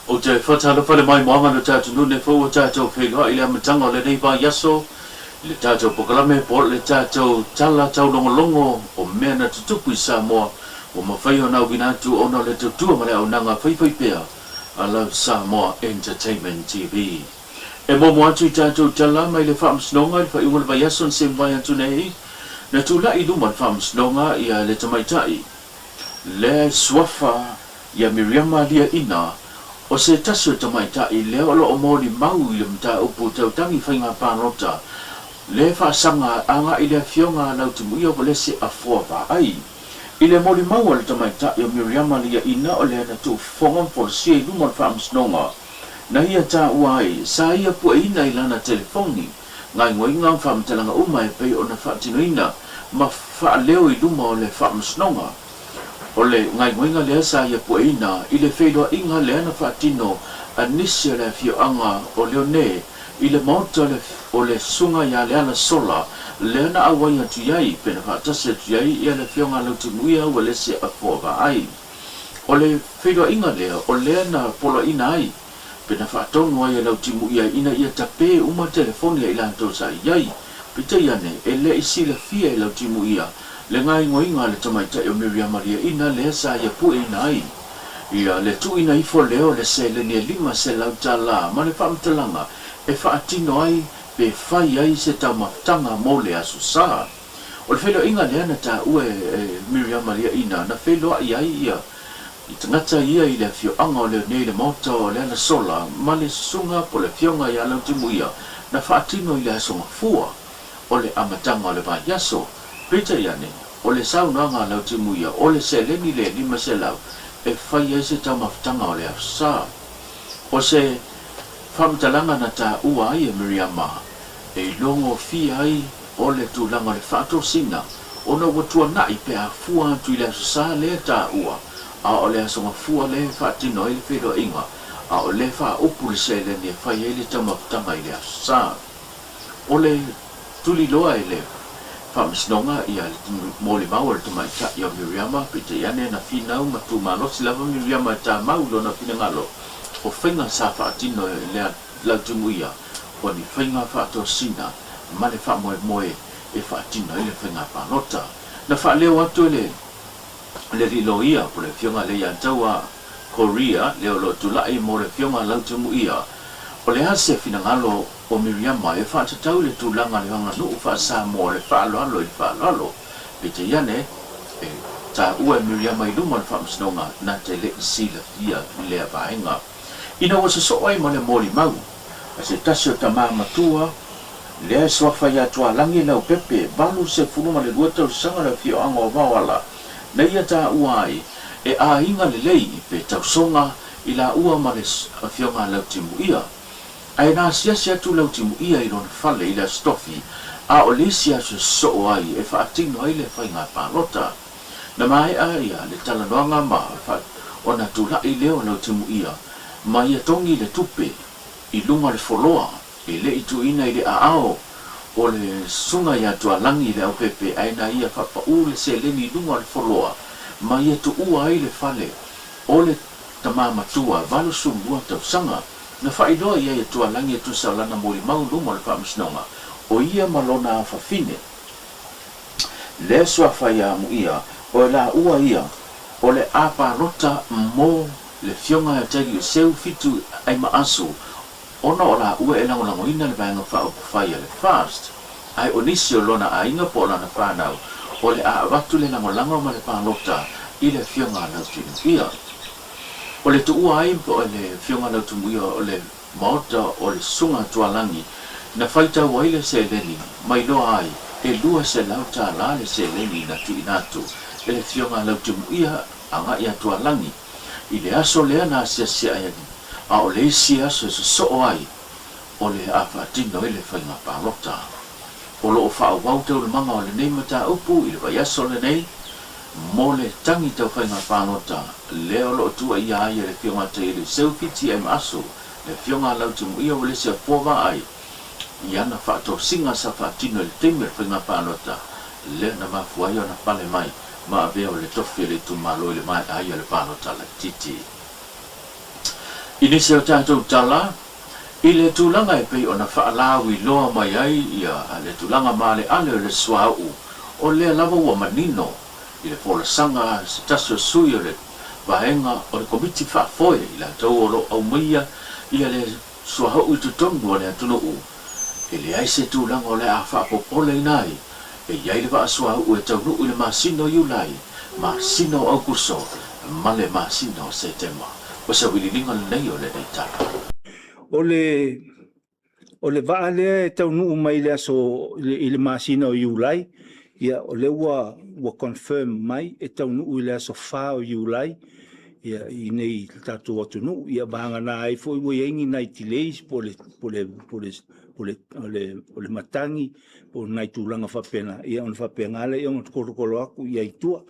Ou te faatalofa le maimoaga o le tatou nei foi ua tatou feiloai i le amataga o lenei vaiaso i le tatou polokalame po o le tatou tala taulogologo o mea na tutupu i Samoa ua mafai ona auina atu ona o le tautua ma le auaunaga faifaipea a Love Samoa Entertainment TV. E muamua atu i tatou tala mai le Faamasinoga i le faaiuga o le vaiaso na semuai atu nei, na tulai i luma o le Faamasinoga ia le tamaitai lea e suafa ia Miriama Liaina, o se tasi o tamaitai lea o lo o molimau i le mataupu tau tagi faiga palota le faasaga agai i le afioga a Lautimuia Uelese Afoa Vaai. I le molimau a le tamaitai o Miriama Liaina o lea na tuufofoga ma folasia i luma o le Faamasinoga na ia taua ai, sa ia pueina i lana telefoni gaoioiga ma faamatalaga uma e pei ona faatinoina ma faaleo i luma o le Faamasinoga. O le gaoioiga lea sa ia pueina i le feiloaiga lea na faatino a nisi o le afioaga o Leone i le maota o le Susuga ia Lealasola lea na auai atu i ai pe na faatasi atu i ai ia le Afioga a Lautimuia Uelese Afoa Vaai. O le feiloaiga lea o lea na poloaiina ai pe na faatonu ai e Lautimuia ina ia tapē uma telefoni a i latou sa i ai. Peitai ane, e le i silafia e Lautimuia le gaoioiga a le tamaitai o Miriama Liaina lea sa ia pueina ai ia le tuuina ifo lea o le seleni e $500 ma le faamatalaga e faatino ai pe fai ai se taumafataga mo le Aso Sa. O le feiloaiga lea na taua e Miriama Liaina na feiloai ai ia i tagata ia i le afioaga o Leone i le maota o Lealasola ma le susuga po o le afioga ia Lautimuia na faatino i le Aso Gafua o le amataga o le vaiaso. Peitai ane, o le saunoaga a Lautimuia o le seleni le 500 e fai ai se taumafataga o le Aso Sa. O se faamatalaga na taua ai e Miriama e iloagofie ai o le tulaga o le faatosina ona ua tuanai pe a fua atu i le Aso Sa lea taua, a o le Aso Gafua lea e faatino ai le feiloaiga, a o lea faaupu le seleni e fai ai le taumafataga i le Aso Sa. O le tuliloa e le Faamasinoga ia le molimau a le tamaitai o Miriama, peitai ane na finau ma tumalosi lava Miriama e tamau i lona finagalo, o faiga sa faatino e le Lautimuia o ni faiga faatosina ma le faamoemoe e faatino ai le faiga palota. Na faaleo atu e le le alii loia po o le Afioga Leiataua Korea lea o lo o tulai mo le Afioga Lautimuia, o le a se finagalo o Miriama e faatatau i le tulaga o le aganuu faa-Samoa o le faaaloalo i le faaaloalo. Peitai ane, e taua e Miriama i luma o le Faamasinoga na te le i silafia lea vaega. Ina ua sosoo ai ma le molimau a se tasi o tama matua, lea e suafa ia Tualagi Leaupepe, 82 tausaga le afioaga o Vaoala, na ia taua ai e aiga lelei pe tausoga i laua ma le afioga a Lautimuia. Ae na asiasi atu Lautimuia i lona fale i le Aso Tofi, a o le isi aso e sosoo ai e faatino ai le faiga palota. Na maea ia le talanoaga ma ona tulai lea o Lautimuia ma ia togi le tupe i luga o le foloa e le i tuuina i le aao o le susuga ia Tualagi i le aupepe ae na ia faapaū le seleni i luga o le foloa ma ia tuua ai le fale o le tama matua 82 tausaga. Na faailoa i ai e Tualagi e tusa o lana molimau luma o le Faamasinoga o ia ma lona afafine. Lea suafa ia Muia o e laua ia o le a palota mo le Afioga ia Teddy Seu Fitu Aimaasu ona o laua e lagolagoina le Vaega Faaupufai a le FAST, ae o nisi o lona aiga po o lana fanau o le a avatu le lagolago ma le palota i le Afioga a Lautimuia. O le tuua ai po o le Afioga a Lautimuia o le Maota o le Susuga a Tualagi na faitau ai le seleni ma iloa ai e $200 le seleni na tuuina atu e le Afioga a Lautimuia agai a Tualagi i le aso lea na asiasi ai a o le isi aso e sosoo ai o le a faatino ai le faiga palota. O lo o faaauau taualumaga o lenei mataupu i le vaiaso lenei mo le tagi tau faiga palota lea o lo o tuuaia ai e le Afioga Taele Seu Fiti M. Aso le Afioga a Lautimuia Uelese Afoa Vaai i ana faatosiga sa faatino i le taimi o le faiga palota lea na mafua ai ona pale mai ma avea o le tofi a le itumalo i le maea ai o le palota laitiiti. I nisi o tatou tala, i le tulaga e pei ona faalauiloa mai ai ia le tulaga maaleale o le suauu, o lea lava ua manino i le folasaga a se tasi o sui o le vaega o le Komiti Faafoe i latou o lo o aumaia ia le suauu i totonu o le atunuu, e leai se tulaga o le a faapopoleina ai e i ai le vaa suauu e taunuu i le masina o Iulai, masina o Aukuso ma le masina o Setema. O se auiliiliga lenei o lenei tala. O le O le vaa lea e taunuu mai i le aso i le masina o Iulai, ia o lea ua ua confirm mai e taunuu i le aso 4 o Iulai ia i inei i le tatou atunuu. Ia vagana ai foi ua i ai ni nai delays po o le po o le po o le o le o le o le matagi po o nai tulaga faapena, ia ona faapena lea ona tolotolo atu i ai i tua.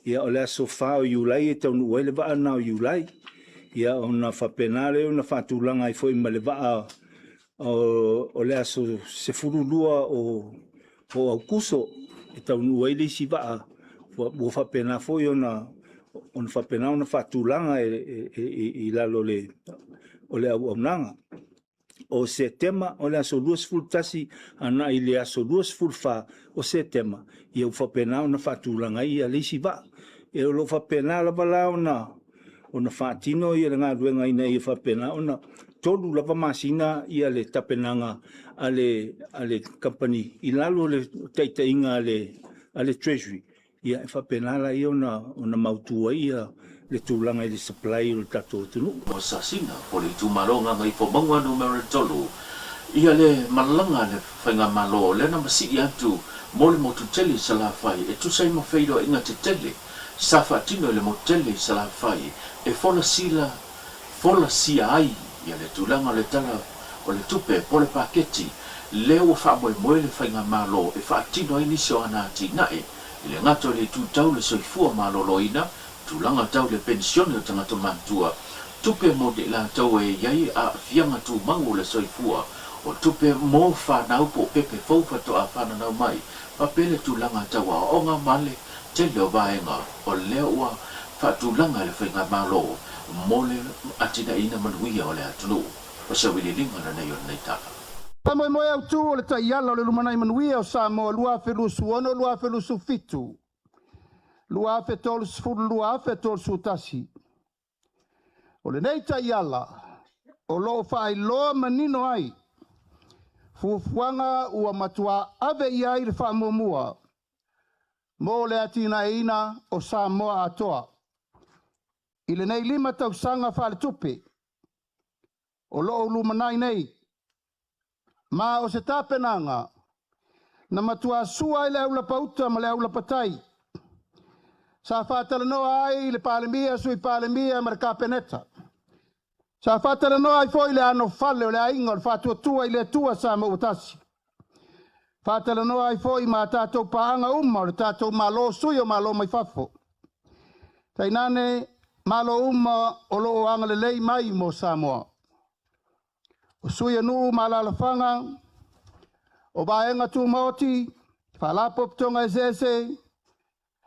Ia o le aso 4 o Iulai e taunuu ai le vaa lena o Iulai. Ia ona faapena lea ona faatulaga ai foi ma le vaa o le aso 12 o Aokuso e taunuu ai le isi vaa ua faapena foi ona faapena ona faatulaga i lalo o le auaunaga. O Setema, o le aso 21 agai i le aso 24 o Setema, ia ua faapena ona faatulaga ai le isi vaa. E o lo o faapena lava la ona faatino le galuega ina ia faapena ona tolu lava masina le tapenaga a le kamupani i lalo o le taitaiga a le Treasury, ia e faapena lea ona mautu ai le tulaga i le supply o le tatou atunuu. O Sasina, po o le itumalo Gagaifomauga Numera 3, ia le malaga a le Faigamalo lea na masii atu mo le motu tele i Salafai e tusa ai ma feiloaiga tetele sa faatino i le motu tele i Salafai e folasila folasia ai ia le tulaga o le Tala o le Tupe po o le Paketi lea ua faamoemoe le Faigamalo e faatino ai nisi o ana atinae i le gata o le itu tau le soifua maloloina, tulaga tau le penisione o tagata matutua, tupe mo i latou e i ai aafiaga tumau o le soifua, o tupe mo fanau po o pepe fou faatoa fananau mai, faapea le tulaga tau aoaoga ma le tele o vaega o lea ua faatulaga e le Faigamalo mo le atinaeina manuia o le atunuu. O se auiliiliga lenei o lenei tala. Faamoemoe autu o le Taiala o le Lumanai Manuia o Samoa 2026-2027, 2030-2031. O lenei taiala o lo o faailoa manino ai fuafuaga ua matua ave i ai le faamuamua mo le atinaeina o Samoa atoa i lenei 5 tausaga faaletupe o lo o lumanai nei, ma o se tapenaga na matua sua ai le aulapauta ma le aulapatai sa faatalanoa ai le Palemia, Sui Palemia ma le Kapeneta. Sa faatalanoa ai foi le anofale o le aiga o le Faatuatua i le Atua Samoa ua tasi. Faatalanoa ai foi ma tatou paaga uma o le tatou Malo, sui o Malo mai fafo. Tainane Malo uma o lo o agalelei mai mo Samoa. O sui o nuu ma alaalafaga, o vaega tumaoti, faalapotopotoga eseese,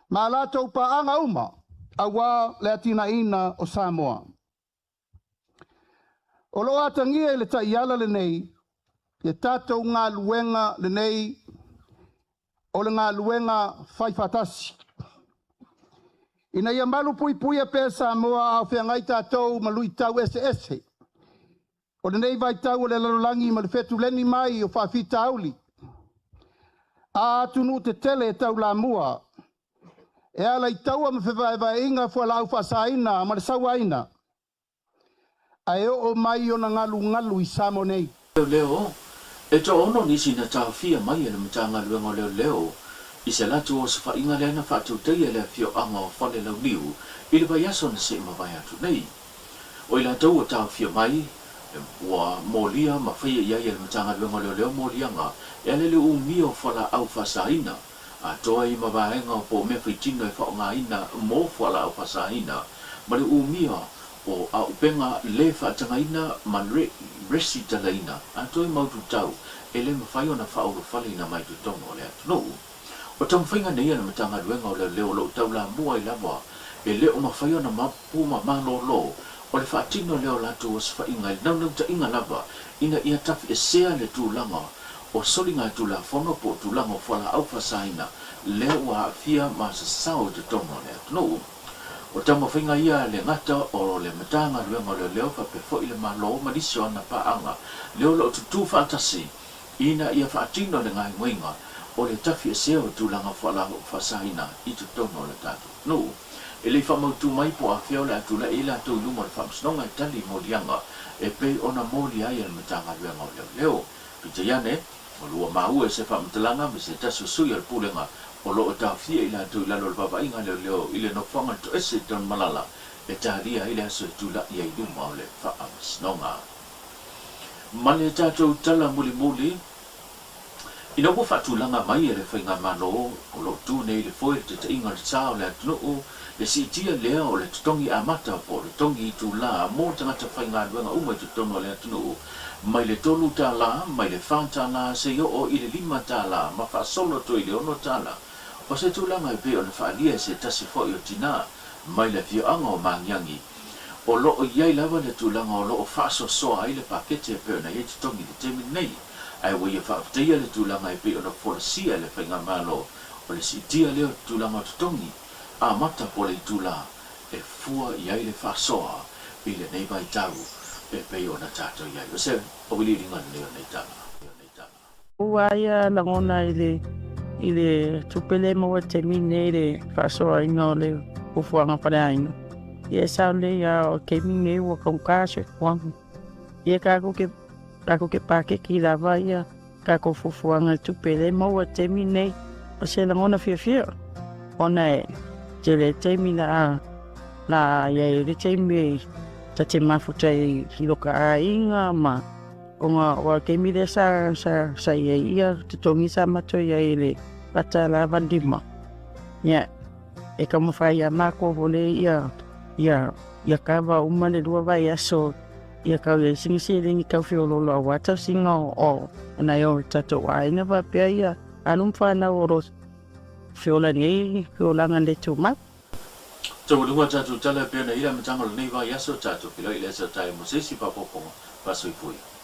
ma latou paaga uma aua le atinaeina o Samoa. O lo o atagia i le taiala lenei, le tatou galuega lenei o le galuega faifaatasi. Ina ia malu puipuia pea Samoa a o feagai tatou ma luitau eseese o lenei vaitau o le lalolagi ma le fetuleni mai o faafitauli a atunuu tetele e taulamua e ala i taua ma fevaevaeaiga fualaau faasaina ma le sauaina, ae oo mai ona galugalu i Samoa nei. Leoleo, E toaono nisi na taofia mai e le Matagaluega o Leoleo i se latou osofaiga lea na faatautaia e le afioaga o Falelauniu i le vaiaso na se i mavae atu nei. O i latou ua taofia mai, ua molia ma faia i ai e le Matagaluega o Leoleo moliaga e ala i le umia o fualaau faasaina, atoa ai ma vaega o po o mea faitino e faaaogaina mo fualaau faasaina, ma le umia o auupega le faatagaina ma le resitalaina atoa ai ma ututau e le mafai ona faaulufaleina mai totonu o le atunuu. O taumafaiga nei a le Matagaluega o Leoleo o lo o taulamua ai lava e le o mafai ona mapu ma malolo. O le faatino lea o latou osofaiga i le naunautaiga lava ina ia tafiesea le tulaga o soligatulafono po o tulaga o fualaau faasaina lea ua aafia ma sasao i totonu o le atunuu. O taumafaiga ia a le gata o le Matagaluega o Leoleo faapea foi le Malo ma nisi o ana paaga lea o lo o tutū faatasi ina ia faatino le gaoioiga o le tafiesea o tulaga fualaau faasaina i totonu o le tatou atunuu. E le i faamautu mai po o afea o le a tulai ai latou i luma o le Faamasinoga e tali i moliaga e pei ona molia ai e le Matagaluega o Leoleo. Peitai ane, o lo ua maua i se faamatalaga ma se tasi o sui o le Pulega o lo o taofia i latou i lalo o le vaavaaiga a leoleo i le nofoaga o le toese i Tanumalala e talia ai le aso e tulai ai i luma o le Faamasinoga. Ma le tatou tala mulimuli, Ina ua faatulaga mai e le Faigamalo o lo o tu nei le foe le taitaiga o le sa o le atunuu, le siitia lea o le totogi amata po o le totogi itulā mo tagata faigaluega uma i totonu o le atunuu, mai le $3 mai le $4 seia oo i le $5 ma faasolo atu ai i le $6. O se tulaga e pei ona faaalia e se tasi foi o tinā mai le afioaga o Magiagi, o lo o i ai lava le tulaga o lo o faasoasoa ai le pakete e pei ona i ai totogi i le taimi lenei. Ae ua ia faafetaia le tulaga e pei ona folasia e le Faigamalo, o le siitia lea o le tulaga o totogi amata po o le itulā e fua i ai le faasoa i lenei vaitau e pei ona tatou i ai. O se auiliiliga lenei o nei tala. Ua ia lagona i le i le tupe lea e maua i le taimi lenei i le faasoaina o le fuafuaga faleaiga. Ia e sao lelei lava o le taimi lenei ua taugata le soifuaga. Ia tatou te tatou te paketi lava ia tatou fuafuaga i tupe lea e maua i le taimi lenei. O se lagona fiafia ona e tele taimi la a la i ai le taimi ta te mafuta ai i lota aiga ma ona o le taimi lea sa sa sa i ai ia totogi sa matou i ai i le $4.85. Ia e taumafai ia matou vole ia ia ia kava uma le lua vaiaso ia tau i ai sina seleni tau feoloolo aua tausiga o nai o tatou aiga faapea ia alo ma fanau o lo feola nei feolaga le tumau. Taualuga tatou tala e pei ona i ai le amataga o lenei vaiaso, tatou feiloai i le aso a taeao mo se isi faaopoopoga. Faasoifua ia.